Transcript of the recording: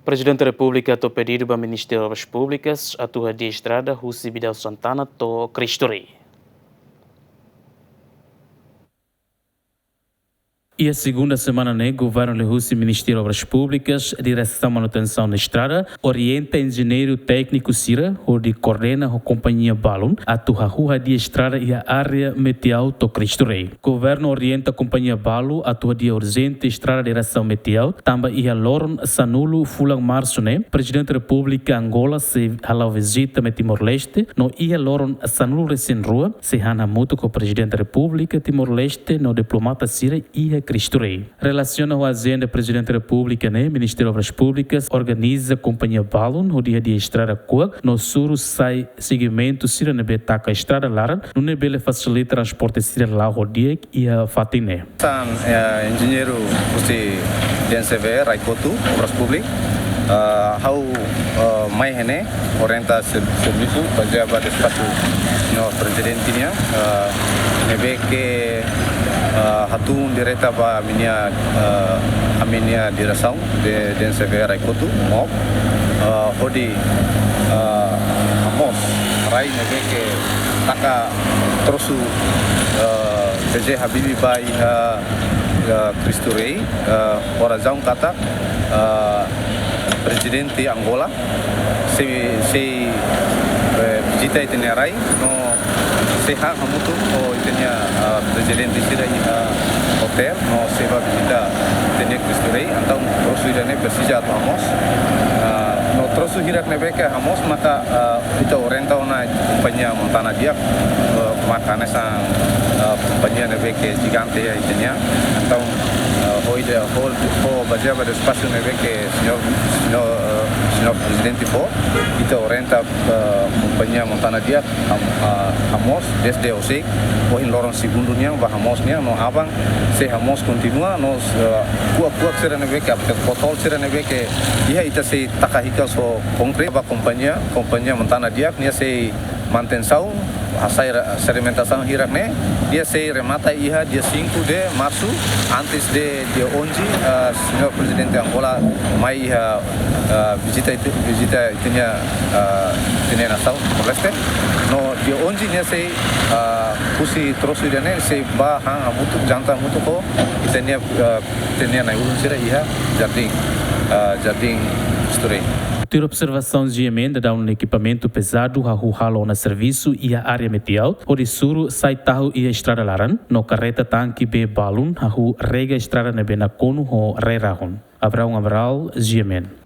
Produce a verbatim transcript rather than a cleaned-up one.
Prezidente Repúblika hato'o pedidu ba Ministériu Obras Públikas atu hadi'a estrada husi Bidau Santana to'o Cristo Rei. Iha segunda semana ne'e, governu liuhusi Ministériu Obras Públikas, Diresaun Manutensaun Estrada, orienta enjeñeiru tékniku sira hodi koordena ho kompañia balun atu hahú hadi'a estrada iha área Metiau to'o Cristo Rei. Governu orienta kompañia balun atu hadi'a urjente estrada diresaun Metiau, tanba iha loron sanulu fulan Marsu ne'e, Prezidente Repúblika Angola sei hala'o vizita mai Timor-Leste, no iha loron sanulu-resin-rua sei han hamutuk ho Prezidente Repúblika Timor-Leste no diplomata sira iha Cristo Rei. Relasiona ho ajenda Prezidente Repúblika ne'e, Ministériu Obras Públikas organiza kompañia balun hodi hadi'a estrada kuak no suru sai segimentu sira ne'ebé taka estrada laran, nune'e bele fasilita transporte sira la'o ho di'ak iha fatin ne'e. Tan, eh, enjeñeiru husi D N C V, Raikotu, Obras Públikas. Ah, ha'u, ah, mai iha ne'e orienta ser-, servisu bazeia ba despaxu señór Prezidente nian, ah, ne'ebé ke, ah, hatún direta ba ami-nia, ah, ami-nia diresaun de, D N C V Raikotu, MOP, ah, hodi, ah, hamoos rai ne'ebé ke taka trosu, ah, P J Habibie ba iha, ah, Cristo Rei, ah, ho razaun katak, ah, Prezidente Angola sei, sei, eh, vizita ita-nia rai, no sei han hamutuk ho ita-nia, ah, prezidente sira iha otél, no sei bá vizita ita-nia Cristo Rei, entaun trosu ida-ne'e presiza atu hamoos. Ah, no trosu hirak ne'ebé ke hamoos maka, ah, ita orienta ona kompañia Montana di'ak, eh, maka hanesan, eh, kompañia ne'ebé ke jigante iha ita-nia. Entaun, eh, ho ida, ho, ho bazeia ba despaxu ne'ebé ke señór, señór, eh, señór Prezidente fó, ita orienta, eh, kompañia Montana di'ak ham-, ah, hamoos dezde oxek, ohin loron segundu nian bá hamoos nian, no aban sei hamoos kontinua, no, eh, kuak-kuak sira ne'ebé ke, potol sira ne'ebé ke iha ita sei taka hikas ho konkretu ba kompañia, kompañia Montana di'ak, nia sei manutensaun, hasai ra-, sedimentasaun hirak ne'e, nia sei remata iha dia cinco de Março, antes de dia onze, ah, señór Prezidente Angola mai iha, ah, vizita ita-, vizita ita-nia, ah, ita-nia nasaun Timor-Leste. No dia onze nia sei, ah, husi trosu ida-ne'e sei bá han hamutuk, janta hamutuk ho ita-nia, ah, ita-nia na'i-ulun sira iha jardín, ah, jardín Cristo Rei. Tuir observasaun G M N, daudaun ekipamentu pezadu hahú halo ona servisu iha área Metiau, hodi suru sai tahu iha estrada laran, no karreta tanke bee balun hahú rega estrada ne'ebé nakonu ho rai-rahun. Abraão Amaral, G M N.